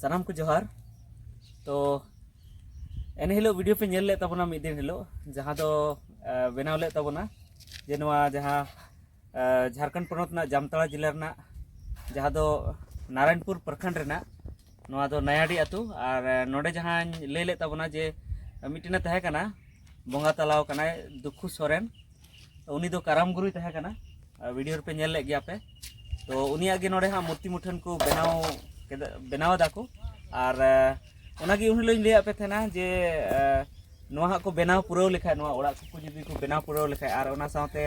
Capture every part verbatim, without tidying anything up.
ᱥᱟᱱᱟᱢ ᱠᱚ ᱡᱚᱦᱟᱨ᱾ ᱛᱚ ᱮᱱ ᱦᱤᱞᱳᱜ ᱵᱷᱤᱰᱤᱭᱳ ᱯᱮ ᱧᱮᱞ ᱞᱮᱫ ᱛᱟᱵᱚᱱᱟ ᱢᱤᱫ ᱫᱤᱱ ᱦᱤᱞᱳᱜ, ᱡᱟᱦᱟᱸ ᱫᱚ ᱮ, ᱵᱮᱱᱟᱣ ᱞᱮᱫ ᱛᱟᱵᱚᱱᱟ, ᱡᱮ ᱱᱚᱣᱟ ᱡᱟᱦᱟᱸ ᱮ, ᱡᱷᱟᱲᱠᱷᱚᱸᱰ ᱯᱚᱱᱚᱛ ᱨᱮᱱᱟᱜ ᱡᱟᱢᱛᱟᱲᱟ ᱡᱮᱞᱟ ᱨᱮᱱᱟᱜ, ᱡᱟᱦᱟᱸ ᱫᱚ ᱱᱟᱨᱟᱭᱚᱱᱯᱩᱨ ᱯᱨᱚᱠᱷᱚᱸᱰ ᱨᱮᱱᱟᱜ, ᱱᱚᱣᱟ ᱫᱚ ᱱᱟᱭᱟᱰᱤ ᱟᱹᱛᱩ᱾ ᱟᱨ ᱮ, ᱱᱚᱰᱮ ᱡᱟᱦᱟᱸᱧ ᱞᱟᱹᱭ ᱞᱮᱫ ᱛᱟᱵᱚᱱᱟ ᱡᱮ ᱢᱤᱫᱴᱮᱱᱮ ᱛᱟᱦᱮᱸ ᱠᱟᱱᱟ ᱵᱚᱸᱜᱟ ᱛᱟᱞᱟᱣ ᱠᱟᱱᱟᱭ ᱫᱩᱠᱷᱩ ᱥᱚᱨᱮᱱ, ᱩᱱᱤ ᱫᱚ ᱠᱟᱨᱟᱢ ᱜᱩᱨᱩᱭ ᱛᱟᱦᱮᱸ ᱠᱟᱱᱟ᱾ ᱟᱨ ᱵᱷᱤᱰᱤᱭᱳ ᱨᱮᱯᱮ ᱧᱮᱞ ᱞᱮᱫ ᱜᱮᱭᱟ ᱯᱮ᱾ ᱛᱚ ᱩᱱᱤᱭᱟᱜ ᱜᱮ ᱱᱚᱰᱮ ᱦᱟᱸᱜ ᱢᱩᱨᱛᱤ ᱢᱩᱴᱷᱟᱹᱱ ᱠᱚ ᱵᱮᱱᱟᱣ ᱠᱮᱫᱟ, ᱵᱮᱱᱟᱣ ᱮᱫᱟ ᱠᱚ᱾ ᱟᱨ ᱮ, ᱚᱱᱟᱜᱮ ᱩᱱ ᱦᱤᱞᱳᱜ ᱤᱧ ᱞᱟᱹᱭᱟᱫ ᱯᱮ ᱛᱟᱦᱮᱱᱟ ᱡᱮ ᱮ, ᱱᱚᱣᱟ ᱦᱟᱸᱜ ᱠᱚ ᱵᱮᱱᱟᱣ ᱯᱩᱨᱟᱹᱣ ᱞᱮᱠᱷᱟᱡ, ᱱᱚᱣᱟ ᱚᱲᱟᱜ ᱠᱚᱠᱚ ᱡᱩᱫᱤ ᱠᱚ ᱵᱮᱱᱟᱣ ᱯᱩᱨᱟᱹᱣ ᱞᱮᱠᱷᱟᱡ, ᱟᱨ ᱚᱱᱟ ᱥᱟᱶᱛᱮ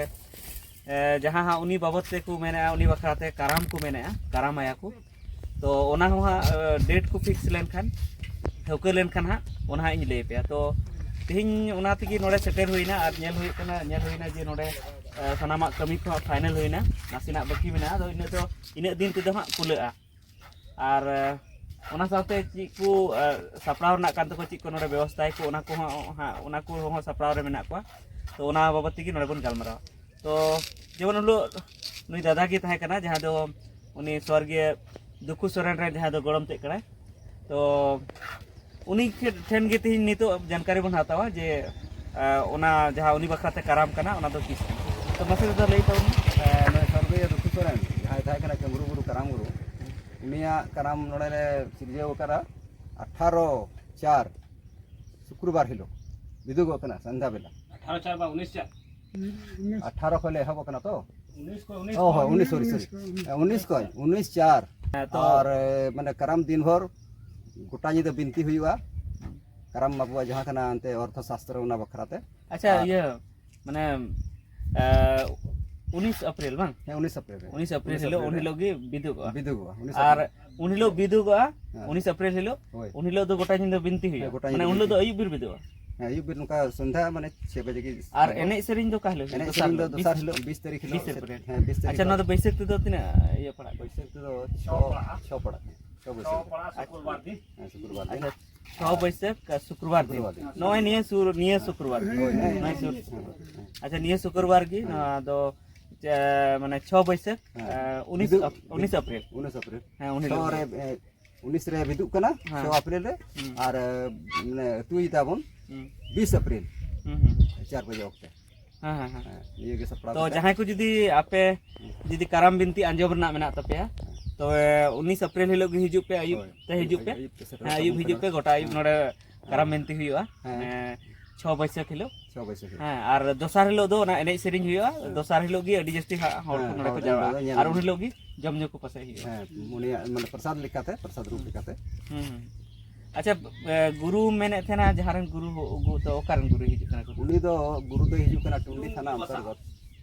ᱮ, ᱡᱟᱦᱟᱸ ᱦᱟᱸᱜ ᱩᱱᱤ ᱵᱟᱵᱚᱫ ᱛᱮᱠᱚ ᱢᱮᱱᱮᱫᱼᱟ, ᱩᱱᱤ ᱵᱟᱠᱷᱨᱟ ᱛᱮ ᱠᱟᱨᱟᱢ ᱠᱚ ᱢᱮᱱᱮᱫᱼᱟ, ᱠᱟᱨᱟᱢ ᱟᱭᱟ ᱠᱚ᱾ ᱛᱚ ᱚᱱᱟ ᱦᱚᱸ ᱦᱟᱸᱜ ᱮ, ᱰᱮᱴ ᱠᱚ ᱯᱷᱤᱠᱥ ᱞᱮᱱᱠᱷᱟᱱ, ᱴᱷᱟᱹᱣᱠᱟᱹ ᱞᱮᱱᱠᱷᱟᱱ ᱦᱟᱸᱜ ᱚᱱᱟ ᱦᱟᱸᱜ ᱤᱧ ᱞᱟᱹᱭ ᱟᱯᱮᱭᱟ᱾ ᱛᱚ ᱛᱮᱦᱮᱧ ᱚᱱᱟ ᱛᱮᱜᱮ ᱱᱚᱰᱮ ᱥᱮᱴᱮᱨ ᱦᱩᱭᱱᱟ ᱟᱨ ᱧᱮᱞ ᱦᱩᱭᱩᱜ ᱠᱟᱱᱟ, ᱧᱮᱞ ᱦᱩᱭᱱᱟ ᱡᱮ ᱱᱚᱰᱮ ᱮ, ᱥᱟᱱᱟᱢᱟᱜ ᱠᱟᱹᱢᱤ ᱠᱚ ᱦᱟᱸᱜ ᱯᱷᱟᱭᱱᱮᱞ ᱦᱩᱭᱱᱟ, ᱱᱟᱥᱮᱱᱟᱜ ᱵᱟᱹᱠᱤ ᱢᱮᱱᱟᱜᱼᱟ, ᱟᱫᱚ ᱤᱱᱟᱹᱜ ᱫᱚ, ᱤᱱᱟᱹᱜ ᱫᱤᱱ ᱛᱮᱫᱚ ᱦᱟᱸᱜ ᱠᱩᱞᱟᱹᱜᱼᱟ᱾ ᱟᱨ ᱮ, ᱚᱱᱟ ᱥᱟᱶᱛᱮ ᱪᱮᱫ ᱠᱚ ᱮ, ᱥᱟᱯᱲᱟᱣ ᱨᱮᱱᱟᱜ ᱠᱟᱱ ᱛᱟᱠᱚᱣᱟ, ᱪᱮᱫ ᱠᱚ ᱱᱚᱰᱮ ᱵᱮᱵᱚᱥᱛᱷᱟᱭᱟᱠᱚ, ᱚᱱᱟ ᱠᱚᱦᱚᱸ ᱦᱟᱸᱜ, ᱚᱱᱟ ᱠᱚᱦᱚᱸ ᱥᱟᱯᱲᱟᱣ ᱨᱮ ᱢᱮᱱᱟᱜ ᱠᱚᱣᱟ᱾ ᱛᱚ ᱚᱱᱟ ᱵᱟᱵᱚᱫ ᱛᱮᱜᱮ ᱱᱚᱰᱮ ᱵᱚᱱ ᱜᱟᱞᱢᱟᱨᱟᱣᱟ᱾ ᱛᱚ ᱡᱮᱢᱚᱱ ᱦᱤᱞᱳᱜ ᱱᱩᱭ ᱫᱟᱫᱟ ᱜᱮ ᱛᱟᱦᱮᱸ ᱠᱟᱱᱟ, ᱡᱟᱦᱟᱸ ᱫᱚ ᱩᱱᱤ ᱥᱚᱨᱜᱤᱭᱟᱹ ᱫᱩᱠᱷᱩ ᱥᱚᱨᱮᱱ ᱨᱮᱱ ᱡᱟᱦᱟᱸᱭ ᱫᱚ ᱜᱚᱲᱚᱢ ᱛᱮᱫ ᱠᱟᱱᱟᱭ, ᱛᱚ ᱩᱱᱤ ᱴᱷᱮ-, ᱴᱷᱮᱱ ᱜᱮ ᱛᱮᱦᱮᱧ ᱱᱤᱛᱚᱜ ᱡᱟᱱᱠᱟᱨᱤ ᱵᱚᱱ ᱦᱟᱛᱟᱣᱟ ᱡᱮ ᱮ, ᱚᱱᱟ ᱡᱟᱦᱟᱸ ᱩᱱᱤ ᱵᱟᱠᱷᱨᱟ ᱛᱮ ᱠᱟᱨᱟᱢ ᱠᱟᱱᱟ, ᱚᱱᱟ ᱫᱚ ᱛᱤᱥ ᱠᱟᱱᱟ? ᱛᱚ ᱢᱟᱥᱮ ᱫᱟᱫᱟ ᱞᱟᱹᱭ ᱛᱟᱵᱚᱱ ᱢᱮ᱾ ᱮ, ᱱᱩᱭ ᱥᱚᱨᱜᱤᱭᱟᱹ ᱫᱩᱠᱷᱩ ᱥᱚᱨᱮᱱ ᱡᱟᱦᱟᱸᱭ ᱛᱟᱦᱮᱸ ᱠᱟᱱᱟ ᱠᱟᱹᱢᱨᱩ ᱵᱩᱨᱩ ᱠᱟᱨᱟᱢ ᱜᱩᱨᱩ, ᱩᱱᱤᱭᱟᱜ ᱠᱟᱨᱟᱢ ᱱᱚᱰᱮ ᱞᱮ ᱥᱤᱨᱡᱟᱹᱣ ᱟᱠᱟᱫᱟ ᱟᱴᱷᱟᱨᱚ ᱪᱟᱨ ᱥᱩᱠᱨᱵᱟᱨ ᱦᱤᱞᱳᱜ, ᱵᱤᱫᱩᱜᱚᱜ ᱠᱟᱱᱟ ᱥᱚᱱᱫᱷᱟ ᱵᱮᱞᱟ᱾ ᱟᱴᱷᱟᱨᱚ ᱪᱟᱨ ᱵᱟ ᱩᱱᱤᱥ ᱪᱟᱨ? ᱟᱴᱷᱟᱨᱚ ᱠᱷᱚᱱ ᱞᱮ ᱮᱦᱚᱵ ᱟᱠᱟᱱᱟ ᱛᱚ᱾ ᱩᱱᱤᱥ ᱠᱷᱚᱱ, ᱩᱱᱤᱥ ᱦᱳᱭ, ᱠᱷᱚᱱ᱾ ᱦᱳᱭ, ᱩᱱᱤᱥ ᱦᱳᱭ, ᱩᱱᱤᱥ ᱠᱷᱚᱱ, ᱩᱱᱤᱥ ᱪᱟᱨ᱾ ᱦᱮᱸ, ᱛᱚ ᱟᱨ ᱮ, ᱢᱟᱱᱮ ᱠᱟᱨᱟᱢ ᱫᱤᱱ ᱵᱷᱳᱨ ᱜᱚᱴᱟ ᱧᱤᱫᱟᱹ ᱵᱤᱱᱛᱤ ᱦᱩᱭᱩᱜᱼᱟ᱾ ᱠᱟᱨᱟᱢ ᱟᱵᱚᱣᱟᱜ ᱡᱟᱦᱟᱸ ᱠᱟᱱᱟ ᱮᱱᱛᱮ ᱚᱨᱛᱷᱚ ᱥᱟᱥᱛᱨᱚ, ᱚᱱᱟ ᱵᱟᱠᱷᱨᱟ ᱛᱮ᱾ ᱟᱪᱪᱷᱟ, ᱟᱨ ᱤᱭᱟᱹ ᱢᱟᱱᱮ ᱮ, ᱩᱱᱤᱥ ᱮᱯᱨᱤᱞ ᱵᱟᱝ? ᱦᱮᱸ, ᱩᱱᱤᱥ ᱮᱯᱨᱤᱞ ᱨᱮ᱾ ᱩᱱᱤᱥ ᱮᱯᱨᱤᱞ ᱩᱱᱤᱥ ᱦᱤᱞᱳᱜ, ᱮᱯᱨᱤᱞ ᱩᱱ ᱨᱮ᱾ ᱦᱤᱞᱳᱜ ᱜᱮ ᱵᱤᱫᱩᱜᱚᱜᱼᱟ᱾ ᱵᱤᱫᱩᱜᱚᱜᱼᱟ, ᱩᱱᱤᱥ ᱟᱨ ᱮᱯᱨᱤᱞ᱾ ᱩᱱ ᱦᱤᱞᱳᱜ ᱵᱤᱫᱩᱜᱚᱜᱼᱟ, ᱦᱮᱸ᱾ ᱩᱱᱤᱥ ᱮᱯᱨᱤᱞ ᱦᱤᱞᱳᱜ, ᱦᱳᱭ᱾ ᱩᱱ ᱦᱤᱞᱳᱜ ᱫᱚ ᱜᱚᱴᱟ ᱧᱤᱫᱟᱹ ᱵᱤᱱᱛᱤ ᱦᱩᱭᱩᱜᱼᱟ᱾ ᱦᱮᱸ, ᱜᱚᱴᱟ ᱢᱟᱱᱮ ᱧᱤᱫᱟᱹ ᱩᱱ ᱦᱤᱞᱳᱜ ᱫᱚ ᱵᱤᱱᱛᱤ᱾ ᱟᱹᱭᱩᱵ ᱵᱮᱨ ᱵᱤᱫᱩᱜᱼᱟ᱾ ᱦᱮᱸ, ᱟᱹᱭᱩᱵ ᱵᱮᱨ ᱱᱚᱝᱠᱟ ᱥᱚᱱᱫᱷᱟ ᱢᱟᱱᱮ ᱪᱷᱚᱭ ᱵᱟᱡᱮ ᱜᱮ ᱟᱨ ᱥᱚᱱᱫᱷᱟ᱾ ᱮᱱᱮᱡ ᱥᱮᱨᱮᱧ ᱫᱚ ᱚᱠᱟ ᱦᱤᱞᱳᱜ ᱦᱩᱭᱩᱜᱼᱟ? ᱮᱱᱮᱡ ᱫᱚᱥᱟᱨ ᱥᱮᱨᱮᱧ ᱫᱚ ᱦᱤᱞᱳᱜ, ᱫᱚᱥᱟᱨ ᱵᱤᱥ ᱦᱤᱞᱳᱜ, ᱛᱟᱹᱨᱤᱠᱷ ᱦᱤᱞᱳᱜ, ᱵᱤᱥ ᱮᱯᱨᱤᱞ᱾ ᱦᱮᱸ, ᱵᱤᱥ ᱛᱟᱹᱨᱤᱠᱷ ᱟᱪᱪᱷᱟ, ᱱᱚᱣᱟ ᱫᱚ ᱦᱤᱞᱳᱜ᱾ ᱵᱟᱹᱭᱥᱟᱹᱠᱷ ᱛᱮᱫᱚ ᱛᱤᱱᱟᱹᱜ ᱤᱭᱟᱹ ᱯᱟᱲᱟᱜ ᱠᱟᱱᱟ? ᱵᱟᱹᱭᱥᱟᱹᱠᱷ ᱛᱮᱫᱚ ᱪᱷᱚ, ᱪᱷᱚ ᱯᱟᱲᱟᱜ ᱠᱟᱱᱟ᱾ ᱪᱷᱚ ᱵᱟᱹᱭᱥᱟᱹᱠᱷ᱾ ᱪᱷᱚ ᱯᱟᱲᱟᱜ ᱥᱩᱠᱨᱵᱟᱨ ᱫᱤᱱ᱾ ᱦᱮᱸ, ᱥᱩᱠᱨᱵᱟᱨ ᱫᱤᱱ᱾ ᱟᱪᱪᱷᱟ, ᱪᱷᱚ ᱵᱟᱹᱭᱥᱟᱹᱠᱷ ᱟᱨ ᱥᱩᱠᱨᱵᱟᱨ ᱫᱤᱱ᱾ ᱥᱩᱠᱨᱵᱟᱨ ᱫᱤᱱ᱾ ᱱᱚᱜᱼᱚᱭ ᱱᱤᱭᱟᱹ ᱥᱩᱨ, ᱱᱤᱭᱟᱹ ᱥᱩᱠᱨᱵᱟᱨ ᱫᱤᱱ᱾ ᱦᱳᱭ, ᱦᱮᱸ, ᱱᱚᱜᱼᱚᱭ ᱦᱮᱸ, ᱥᱩᱨ᱾ ᱦᱮᱸ, ᱦᱮᱸ᱾ ᱟᱪᱪᱷᱟ, ᱱᱤᱭᱟᱹ ᱥᱩᱠᱨᱵᱟᱨ ᱜᱮ, ᱦᱮᱸ᱾ ᱱᱚᱣᱟ ᱫᱚ, ᱪᱮ-, ᱢᱟᱱᱮ ᱪᱷᱚ ᱵᱟᱹᱭᱥᱟᱹᱠᱷ, ᱦᱮᱸ᱾ ᱮ, ᱩᱱᱤᱥ ᱵᱤᱫᱩ-, ᱟᱯ-, ᱩᱱᱤᱥ ᱮᱯᱨᱤᱞ᱾ ᱩᱱᱤᱥ ᱮᱯᱨᱤᱞ᱾ ᱦᱮᱸ, ᱩᱱ ᱦᱤᱞᱳᱜ ᱪᱷᱚ ᱜᱮ᱾ ᱨᱮ, ᱮ, ᱩᱱᱤᱥ ᱨᱮ ᱵᱤᱫᱩᱜ ᱠᱟᱱᱟ, ᱦᱮᱸ᱾ ᱪᱷᱚ ᱮᱯᱨᱤᱞ ᱨᱮ᱾ ᱦᱩᱸ᱾ ᱟᱨ ᱢᱟᱱᱮ ᱛᱩᱭ ᱛᱟᱵᱚᱱ ᱦᱩᱸ᱾ ᱵᱤᱥ ᱮᱯᱨᱤᱞ ᱦᱩᱸ, ᱦᱩᱸ᱾ ᱪᱟᱨ ᱵᱟᱡᱮ ᱚᱠᱛᱮ᱾ ᱦᱮᱸ, ᱦᱮᱸ, ᱦᱮᱸ᱾ ᱦᱮᱸ, ᱱᱤᱭᱟᱹ ᱜᱮ ᱥᱟᱯᱲᱟᱣ ᱛᱚ ᱠᱟᱛᱮ᱾ ᱡᱟᱦᱟᱸᱭ ᱠᱚ ᱡᱩᱫᱤ ᱟᱯᱮ ᱦᱩᱸ᱾ ᱡᱩᱫᱤ ᱠᱟᱨᱟᱢ ᱵᱤᱱᱛᱤ ᱟᱸᱡᱚᱢ ᱨᱮᱱᱟᱜ ᱢᱮᱱᱟᱜ ᱛᱟᱯᱮᱭᱟ, ᱦᱮᱸ᱾ ᱛᱚᱵᱮ ᱩᱱᱤᱥ ᱮᱯᱨᱤᱞ ᱦᱤᱞᱳᱜ ᱜᱮ ᱦᱤᱡᱩᱜ ᱯᱮ, ᱟᱹᱭᱩᱵ ᱦᱳᱭ, ᱛᱮ ᱦᱤᱡᱩᱜ ᱯᱮ᱾ ᱟᱹᱭᱩᱵ ᱛᱮ ᱥᱮᱴᱮᱨᱚᱜ ᱦᱮᱸ, ᱟᱹᱭᱩᱵ ᱛᱟᱵᱚᱱ ᱦᱤᱡᱩᱜ ᱯᱮ, ᱯᱮ᱾ ᱜᱚᱴᱟ ᱟᱹᱭᱩᱵ ᱦᱮᱸ᱾ ᱱᱚᱰᱮ ᱠᱟᱨᱟᱢ ᱦᱮᱸ᱾ ᱵᱤᱱᱛᱤ ᱦᱩᱭᱩᱜᱼᱟ᱾ ᱦᱮᱸ᱾ ᱢᱟᱱᱮ ᱪᱷᱚ ᱵᱟᱹᱭᱥᱟᱹᱠᱷ ᱦᱤᱞᱳᱜ᱾ ᱪᱷᱚ ᱵᱟᱹᱭᱥᱟᱹᱠᱷ ᱦᱤᱞᱳᱜ᱾ ᱦᱮᱸ, ᱟᱨ ᱫᱚᱥᱟᱨ ᱦᱤᱞᱳᱜ ᱫᱚ ᱚᱱᱟ ᱮᱱᱮᱡ ᱥᱮᱨᱮᱧ ᱦᱩᱭᱩᱜᱼᱟ᱾ ᱦᱮᱸ᱾ ᱫᱚᱥᱟᱨ ᱦᱤᱞᱳᱜ ᱜᱮ ᱟᱹᱰᱤ ᱡᱟᱹᱥᱛᱤ ᱦᱟᱸᱜ ᱦᱚᱲ ᱠᱚ ᱦᱮᱸ, ᱱᱚᱰᱮ ᱠᱚ ᱦᱚᱲ ᱡᱟᱣᱨᱟᱜᱼᱟ᱾ ᱫᱚ ᱧᱮᱞ ᱟᱨ ᱩᱱ ᱦᱤᱞᱳᱜ ᱜᱮ ᱡᱚᱢ ᱧᱩ ᱠᱚ ᱯᱟᱥᱮᱡ ᱦᱩᱭᱩᱜᱼᱟ᱾ ᱦᱮᱸ, ᱩᱱᱤᱭᱟᱜ ᱢᱟᱱᱮ ᱯᱨᱚᱥᱟᱫ ᱞᱮᱠᱟᱛᱮ, ᱯᱨᱚᱥᱟᱫ ᱨᱩᱯ ᱦᱩᱸ᱾ ᱞᱮᱠᱟᱛᱮ᱾ ᱦᱩᱸ, ᱦᱩᱸ᱾ ᱟᱪᱪᱷᱟ, ᱮ, ᱜᱩᱨᱩ ᱢᱮᱱᱮᱫ ᱛᱟᱦᱮᱱᱟ, ᱡᱟᱦᱟᱸ ᱨᱮᱱ ᱜᱩᱨᱩ ᱦᱚ-, ᱜᱩ-, ᱫᱚ ᱚᱠᱟ ᱨᱮᱱ ᱜᱩᱨᱩᱭ ᱦᱤᱡᱩᱜ ᱠᱟᱱᱟ ᱠᱚ? ᱩᱱᱤ ᱫᱚ ᱜᱩᱨᱩ ᱫᱚᱭ ᱦᱤᱡᱩᱜ ᱠᱟᱱᱟ ᱴᱩᱱᱰᱤ ᱛᱷᱟᱱᱟ ᱚᱱᱛᱚᱨᱜᱚᱛ,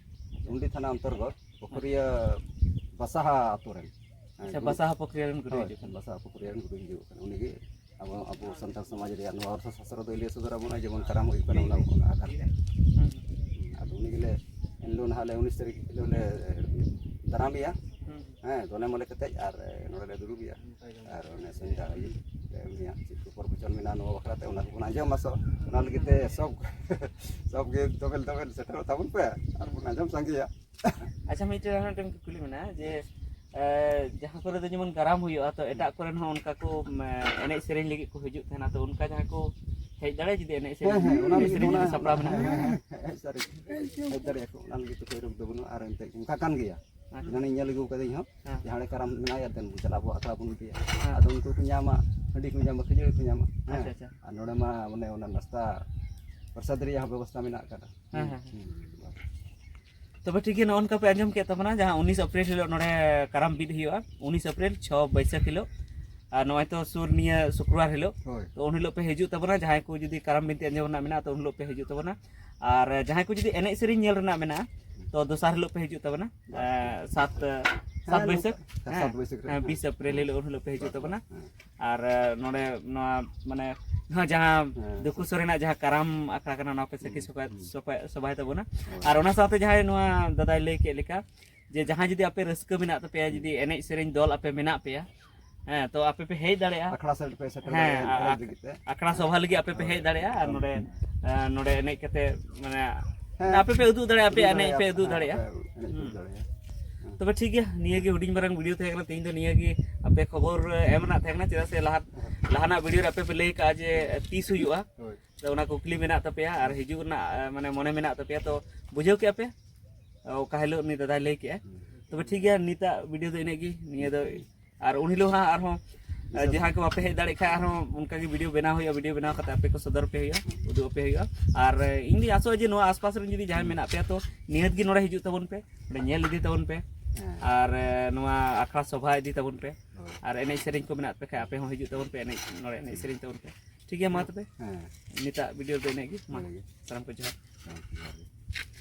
ᱴᱩᱱᱰᱤ ᱛᱷᱟᱱᱟ ᱚᱱᱛᱚᱨᱜᱚᱛ ᱯᱩᱠᱷᱩᱨᱤᱭᱟᱹ ᱵᱟᱥᱟᱦᱟ ᱟᱛᱳ ᱨᱮᱱ᱾ ᱦᱮᱸ, ᱟᱪᱪᱷᱟ, ᱜᱩᱨᱩ᱾ ᱵᱟᱥᱟᱦᱟ ᱯᱩᱠᱷᱩᱨᱤᱭᱟᱹ ᱨᱮᱱ ᱜᱩᱨᱩᱭ ᱦᱳᱭ, ᱦᱤᱡᱩᱜ ᱠᱟᱱᱟ᱾ ᱵᱟᱥᱟᱦᱟ ᱯᱩᱠᱷᱩᱨᱤᱭᱟᱹ ᱨᱮᱱ ᱜᱩᱨᱩᱭ ᱦᱤᱡᱩᱜ ᱠᱟᱱᱟ᱾ ᱩᱱᱤᱜᱮ ᱟᱵᱚ, ᱟᱵᱚ ᱥᱟᱱᱛᱟᱲ ᱥᱚᱢᱟᱡᱽ ᱨᱮᱭᱟᱜ ᱱᱚᱣᱟ ᱚᱨᱛᱷᱚ ᱥᱟᱥᱛᱨᱚ ᱫᱚᱭ ᱞᱟᱹᱭ ᱥᱚᱫᱚᱨ ᱟᱵᱚᱱᱟ, ᱡᱮᱢᱚᱱ ᱠᱟᱨᱟᱢ ᱦᱩᱭᱩᱜ ᱠᱟᱱᱟ, ᱚᱱᱟ, ᱚᱱᱟ ᱟᱫᱷᱟᱨ ᱛᱮ᱾ ᱦᱩᱸ᱾ ᱟᱫᱚ ᱩᱱᱤ ᱜᱮᱞᱮ, ᱮᱱᱦᱤᱞᱳᱜ ᱱᱟᱦᱟᱜ ᱞᱮ ᱩᱱᱤᱥ ᱛᱟᱹᱨᱤᱠᱷ ᱦᱤᱞᱳᱜ ᱞᱮ ᱫᱟᱨᱟᱢᱮᱭᱟ᱾ ᱦᱩᱸ᱾ ᱦᱮᱸ, ᱫᱚᱱᱮ ᱢᱚᱱᱮ ᱠᱟᱛᱮᱡ ᱟᱨ ᱱᱚᱰᱮ ᱞᱮ ᱫᱩᱲᱩᱵᱮᱭᱟ᱾ ᱟᱨ ᱚᱱᱮ ᱥᱚᱱᱫᱷᱟ ᱟᱹᱭᱩᱵ ᱛᱮ ᱩᱱᱤᱭᱟᱜ ᱪᱮᱫ ᱠᱚ ᱯᱨᱚᱵᱚᱪᱚᱱ ᱢᱮᱱᱟᱜᱼᱟ ᱱᱚᱣᱟ ᱵᱟᱠᱷᱨᱟ ᱛᱮ, ᱚᱱᱟ ᱠᱚᱵᱚᱱ ᱟᱸᱡᱚᱢᱟ᱾ ᱥᱚ-, ᱚᱱᱟ ᱞᱟᱹᱜᱤᱫ ᱛᱮ ᱥᱚᱵ, ᱥᱚᱵ ᱜᱮ ᱫᱚᱵᱮᱞ ᱫᱚᱵᱮᱞ ᱥᱮᱴᱮᱨᱚᱜ ᱛᱟᱵᱚᱱ ᱯᱮ ᱟᱨ ᱵᱚᱱ ᱟᱸᱡᱚᱢ ᱥᱟᱸᱜᱮᱭᱟ᱾ ᱟᱪᱪᱷᱟ, ᱢᱤᱫᱴᱮᱱ ᱟᱨᱦᱚᱸ ᱢᱤᱫᱴᱮᱱ ᱠᱩᱠᱞᱤ ᱢᱮᱱᱟᱜᱼᱟ ᱡᱮ, ᱮ, ᱡᱟᱦᱟᱸ ᱠᱚᱨᱮ ᱫᱚ ᱡᱮᱢᱚᱱ ᱠᱟᱨᱟᱢ ᱦᱩᱭᱩᱜᱼᱟ, ᱛᱚ ᱮᱴᱟᱜ ᱠᱚᱨᱮᱱ ᱦᱚᱸ ᱚᱱᱠᱟ ᱠᱚ, ᱢ, ᱮᱱᱮᱡ ᱥᱮᱨᱮᱧ ᱞᱟᱹᱜᱤᱫ ᱠᱚ ᱦᱤᱡᱩᱜ ᱛᱟᱦᱮᱱᱟ, ᱛᱚ ᱚᱱᱠᱟ ᱡᱟᱦᱟᱸᱭ ᱠᱚ ᱦᱮᱡ ᱫᱟᱲᱮᱭᱟᱜᱼᱟ ᱡᱩᱫᱤ ᱮᱱᱮᱡ ᱥᱮᱨᱮᱧ, ᱦᱮᱸ, ᱦᱮᱸ, ᱚᱱᱟ ᱮᱱᱮᱡ ᱞᱟᱹᱜᱤᱫ ᱥᱮᱨᱮᱧ ᱚᱱᱟ, ᱡᱩᱫᱤ ᱥᱟᱯᱲᱟᱣ ᱦᱮᱸ, ᱢᱮᱱᱟᱜᱼᱟ? ᱦᱮᱸ, ᱦᱮᱸ, ᱦᱮᱡ ᱫᱟᱲᱮᱭᱟᱜᱼᱟ ᱠᱚ, ᱚᱱᱟ ᱞᱟᱹᱜᱤᱫ ᱛᱮ ᱠᱳᱭ ᱨᱳᱜᱽ ᱫᱚ ᱵᱟᱹᱱᱩᱜᱼᱟ᱾ ᱟᱨ ᱮᱱᱛᱮ ᱚᱱᱠᱟ ᱠᱟᱱ ᱜᱮᱭᱟ, ᱦᱮᱸ᱾ ᱮᱱᱟᱱᱤᱧ ᱧᱮᱞ ᱟᱹᱜᱩ ᱠᱟᱫᱟᱹᱧ ᱦᱚᱸ, ᱦᱮᱸ᱾ ᱡᱟᱦᱟᱸ ᱨᱮ ᱠᱟᱨᱟᱢ ᱢᱮᱱᱟᱭᱟ, ᱫᱮᱱ ᱵᱚᱱ ᱪᱟᱞᱟᱜ ᱟᱵᱚ ᱟᱠᱷᱲᱟ ᱵᱚᱱ ᱤᱫᱤᱭᱟ᱾ ᱦᱮᱸ᱾ ᱟᱫᱚ ᱩᱱᱠᱩ ᱠᱚ ᱧᱟᱢᱟ, ᱦᱟᱺᱰᱤ ᱠᱚ ᱧᱟᱢᱟ, ᱠᱷᱟᱹᱡᱟᱹᱲᱤ ᱠᱚ ᱧᱟᱢᱟ, ᱦᱮᱸ᱾ ᱟᱪᱪᱷᱟ, ᱟᱪᱪᱷᱟ᱾ ᱟᱨ ᱱᱚᱰᱮ ᱢᱟ ᱢᱟᱱᱮ ᱚᱱᱟ ᱱᱟᱥᱛᱟ ᱯᱨᱚᱥᱟᱫ ᱨᱮᱭᱟᱜ ᱦᱚᱸ ᱵᱮᱵᱚᱥᱛᱷᱟ ᱢᱮᱱᱟᱜ ᱟᱠᱟᱫᱟ᱾ ᱦᱮᱸ, ᱦᱮᱸ, ᱦᱮᱸ᱾ ᱦᱩᱸ᱾ ᱛᱚᱵᱮ ᱴᱷᱤᱠ ᱜᱮᱭᱟ, ᱱᱚᱜᱼᱚ ᱱᱚᱝᱠᱟ ᱯᱮ ᱟᱸᱡᱚᱢ ᱠᱮᱫ ᱛᱟᱵᱚᱱᱟ, ᱡᱟᱦᱟᱸ ᱩᱱᱤᱥ ᱮᱯᱨᱤᱞ ᱦᱤᱞᱳᱜ ᱱᱚᱰᱮ ᱠᱟᱨᱟᱢ ᱵᱤᱫ ᱦᱩᱭᱩᱜᱼᱟ, ᱩᱱᱤᱥ ᱮᱯᱨᱤᱞ, ᱪᱷᱚ ᱵᱟᱹᱭᱥᱟᱹᱠᱷ ᱦᱤᱞᱳᱜ᱾ ᱟᱨ ᱱᱚᱜᱼᱚᱭ ᱛᱚ ᱥᱩᱨ ᱱᱤᱭᱟᱹ ᱥᱩᱠᱨᱵᱟᱨ ᱦᱤᱞᱳᱜ, ᱦᱳᱭ᱾ ᱛᱚ ᱩᱱ ᱦᱤᱞᱳᱜ ᱯᱮ ᱦᱤᱡᱩᱜ ᱛᱟᱵᱚᱱᱟ, ᱡᱟᱦᱟᱸᱭ ᱠᱚ ᱡᱩᱫᱤ ᱠᱟᱨᱟᱢ ᱵᱤᱱᱛᱤ ᱟᱸᱡᱚᱢ ᱨᱮᱱᱟᱜ ᱢᱮᱱᱟᱜᱼᱟ, ᱛᱚ ᱩᱱ ᱦᱤᱞᱳᱜ ᱯᱮ ᱦᱤᱡᱩᱜ ᱛᱟᱵᱚᱱᱟ᱾ ᱟᱨ ᱡᱟᱦᱟᱸᱭ ᱠᱚ ᱡᱩᱫᱤ ᱮᱱᱮᱡ ᱥᱮᱨᱮᱧ ᱧᱮᱞ ᱨᱮᱱᱟᱜ ᱢᱮᱱᱟᱜᱼᱟ, ᱛᱚ ᱫᱚᱥᱟᱨ ᱦᱤᱞᱳᱜ ᱯᱮ ᱦᱤᱡᱩᱜ ᱛᱟᱵᱚᱱᱟ, ᱦᱮᱸ᱾ ᱮᱸ, ᱥᱟᱛ, ᱦᱮᱸ, ᱥᱟᱛ ᱵᱟᱹᱭᱥᱟᱹᱠᱷ, ᱦᱮᱸ, ᱥᱟᱛ ᱦᱮᱸ, ᱵᱟᱹᱭᱥᱟᱹᱠᱷ ᱨᱮ᱾ ᱦᱮᱸ, ᱵᱤᱥ ᱮᱯᱨᱤᱞ ᱦᱤᱞᱳᱜ ᱩᱱ ᱦᱤᱞᱳᱜ ᱯᱮ ᱦᱤᱡᱩᱜ ᱛᱟᱵᱚᱱᱟ᱾ ᱦᱮᱸ᱾ ᱟᱨ, ᱮ, ᱱᱚᱰᱮ ᱱᱚᱣᱟ, ᱢᱟᱱᱮ, ᱱᱚᱣᱟ ᱡᱟᱦᱟᱸ ᱦᱮᱸ᱾ ᱫᱤᱠᱩ ᱥᱚᱨᱮᱱᱟᱜ ᱡᱟᱦᱟᱸ ᱠᱟᱨᱟᱢ ᱟᱠᱷᱲᱟ ᱠᱟᱱᱟ, ᱱᱚᱣᱟ ᱯᱮ ᱥᱟᱹᱠᱷᱤ ᱦᱩᱸ, ᱥᱚᱵᱷᱟ-, ᱦᱩᱸ᱾ ᱥᱚᱵᱷᱟ-, ᱥᱚᱵᱷᱟᱭ ᱛᱟᱵᱚᱱᱟ᱾ ᱦᱳᱭ᱾ ᱟᱨ ᱚᱱᱟ ᱥᱟᱶᱛᱮ ᱡᱟᱦᱟᱸᱭ ᱱᱚᱣᱟ ᱫᱟᱫᱟᱭ ᱞᱟᱹᱭ ᱠᱮᱫ ᱞᱮᱠᱟ, ᱡᱮ ᱡᱟᱦᱟᱸᱭ ᱡᱩᱫᱤ ᱟᱯᱮ ᱨᱟᱹᱥᱠᱟᱹ ᱢᱮᱱᱟᱜ ᱛᱟᱯᱮᱭᱟ, ᱦᱩᱸ᱾ ᱡᱩᱫᱤ ᱮᱱᱮᱡ ᱥᱮᱨᱮᱧ ᱫᱚᱞ ᱟᱯᱮ ᱢᱮᱱᱟᱜ ᱯᱮᱭᱟ, ᱦᱮᱸ, ᱛᱚ ᱟᱯᱮ ᱯᱮ ᱦᱮᱡ ᱫᱟᱲᱮᱭᱟᱜᱼᱟ᱾ ᱟᱠᱷᱲᱟ ᱥᱮᱫ ᱯᱮ ᱥᱮᱴᱮᱨ ᱦᱮᱸ, ᱫᱟᱲᱮᱭᱟᱜᱼᱟ, ᱟ-, ᱮᱱᱮᱡ ᱞᱟᱹᱜᱤᱫ ᱛᱮ᱾ ᱟᱠᱷᱲᱟ ᱥᱚᱵᱷᱟ ᱞᱟᱹᱜᱤᱫ ᱟᱯᱮ ᱯᱮ ᱦᱳᱭ᱾ ᱦᱮᱡ ᱫᱟᱲᱮᱭᱟᱜᱼᱟ᱾ ᱟᱨ ᱦᱩᱸ᱾ ᱱᱚᱰᱮ, ᱮ, ᱱᱚᱰᱮ ᱮᱱᱮᱡ ᱠᱟᱛᱮ, ᱢᱟᱱᱮ, ᱦᱮᱸ᱾ ᱟᱯᱮ ᱯᱮ ᱩᱫᱩᱜ ᱫᱟᱲᱮᱭᱟᱜᱼᱟ, ᱟᱯᱮᱭᱟᱜ ᱩᱫᱩᱜ ᱮᱱᱮᱡ ᱯᱮ ᱫᱟᱲᱮᱭᱟᱜᱼᱟ, ᱩᱫᱩᱜ ᱦᱮᱸ, ᱫᱟᱲᱮᱭᱟᱜᱼᱟ᱾ ᱯᱮ ᱮᱱᱮᱡ ᱯᱮ ᱦᱩᱸ᱾ ᱩᱫᱩᱜ ᱫᱟᱲᱮᱭᱟᱜᱼᱟ᱾ ᱦᱮᱸ᱾ ᱛᱚᱵᱮ ᱴᱷᱤᱠ ᱜᱮᱭᱟ, ᱱᱤᱭᱟᱹ ᱜᱮ ᱦᱩᱰᱤᱧ ᱢᱟᱨᱟᱝ ᱵᱷᱤᱰᱤᱭᱳ ᱛᱟᱦᱮᱸ ᱠᱟᱱᱟ ᱛᱮᱦᱮᱧ ᱫᱚ᱾ ᱱᱤᱭᱟᱹ ᱜᱮ ᱟᱯᱮ ᱠᱷᱚᱵᱚᱨ ᱮᱢ ᱨᱮᱱᱟᱜ ᱛᱟᱦᱮᱸ ᱠᱟᱱᱟ, ᱪᱮᱫᱟᱜ ᱥᱮ ᱞᱟᱦᱟ ᱞᱟᱦᱟᱱᱟᱜ ᱵᱷᱤᱰᱤᱭᱳ ᱨᱮ ᱟᱯᱮ ᱯᱮ ᱞᱟᱹᱭ ᱠᱟᱜᱼᱟ ᱡᱮ ᱛᱤᱥ ᱦᱩᱭᱩᱜᱼᱟ᱾ ᱛᱚ ᱚᱱᱟ ᱠᱩᱠᱞᱤ ᱢᱮᱱᱟᱜ ᱛᱟᱯᱮᱭᱟ ᱟᱨ ᱦᱤᱡᱩᱜ ᱨᱮᱱᱟᱜ ᱢᱟᱱᱮ ᱢᱚᱱᱮ ᱢᱮᱱᱟᱜ ᱛᱟᱯᱮᱭᱟ, ᱛᱚ ᱵᱩᱡᱷᱟᱹᱣ ᱠᱮᱜᱼᱟ ᱯᱮ ᱚᱠᱟ ᱦᱤᱞᱳᱜ ᱩᱱᱤ ᱫᱟᱫᱟᱭ ᱞᱟᱹᱭ ᱠᱮᱜᱼᱟ᱾ ᱛᱚᱵᱮ ᱴᱷᱤᱠ ᱜᱮᱭᱟ, ᱱᱤᱛᱟᱜ ᱵᱷᱤᱰᱤᱭᱳ ᱫᱚ ᱤᱱᱟᱹᱜ ᱜᱮ᱾ ᱱᱤᱭᱟᱹ ᱫᱚ ᱟᱨ ᱩᱱ ᱦᱤᱞᱳᱜ ᱦᱟᱸᱜ ᱟᱨᱦᱚᱸ ᱡᱟᱦᱟᱸᱭ ᱠᱚ ᱵᱟᱯᱮ ᱦᱮᱡ ᱫᱟᱲᱮᱭᱟᱜ ᱠᱷᱟᱱ ᱟᱨᱦᱚᱸ ᱚᱱᱠᱟ ᱜᱮ ᱵᱷᱤᱰᱤᱭᱳ ᱵᱮᱱᱟᱣ ᱦᱩᱭᱩᱜᱼᱟ᱾ ᱵᱷᱤᱰᱤᱭᱳ ᱵᱮᱱᱟᱣ ᱠᱟᱛᱮ ᱟᱯᱮ ᱠᱚ ᱥᱚᱫᱚᱨ ᱯᱮ ᱦᱩᱭᱩᱜᱼᱟ, ᱩᱫᱩᱜ ᱟᱯᱮ ᱦᱩᱭᱩᱜᱼᱟ᱾ ᱟᱨ ᱤᱧ ᱫᱩᱧ ᱟᱥᱚᱜᱼᱟ ᱡᱮ ᱱᱚᱣᱟ ᱟᱥᱯᱟᱥ ᱨᱮᱱ ᱡᱩᱫᱤ ᱡᱟᱦᱟᱸᱭ ᱢᱮᱱᱟᱜ ᱯᱮᱭᱟ, ᱛᱚ ᱱᱤᱦᱟᱹᱛ ᱜᱮ ᱱᱚᱰᱮ ᱦᱤᱡᱩᱜ ᱛᱟᱵᱚᱱ ᱯᱮ, ᱱᱚᱰᱮ ᱧᱮᱞ ᱤᱫᱤ ᱛᱟᱵᱚᱱ ᱯᱮ᱾ ᱟᱨ ᱱᱚᱣᱟ ᱟᱠᱷᱲᱟ ᱥᱚᱵᱷᱟ ᱤᱫᱤ ᱛᱟᱵᱚᱱ ᱯᱮ᱾ ᱟᱨ ᱮᱱᱮᱡ ᱥᱮᱨᱮᱧ ᱠᱚ ᱢᱮᱱᱟᱜ ᱯᱮ ᱠᱷᱟᱱ ᱟᱯᱮ ᱦᱚᱸ ᱦᱤᱡᱩᱜ ᱛᱟᱵᱚᱱ ᱯᱮ, ᱮᱱᱮᱡ ᱱᱚᱰᱮ ᱮᱱᱮᱡ ᱥᱮᱨᱮᱧ ᱛᱟᱵᱚᱱ ᱯᱮ᱾ ᱴᱷᱤᱠ ᱜᱮᱭᱟ, ᱢᱟ ᱛᱚᱵᱮ ᱱᱤᱛᱟᱜ ᱵᱷᱤᱰᱤᱭᱳ ᱫᱚ ᱤᱱᱟᱹᱜ ᱜᱮ᱾ ᱢᱟ ᱥᱟᱱᱟᱢ ᱠᱚ ᱡᱚᱦᱟᱨ᱾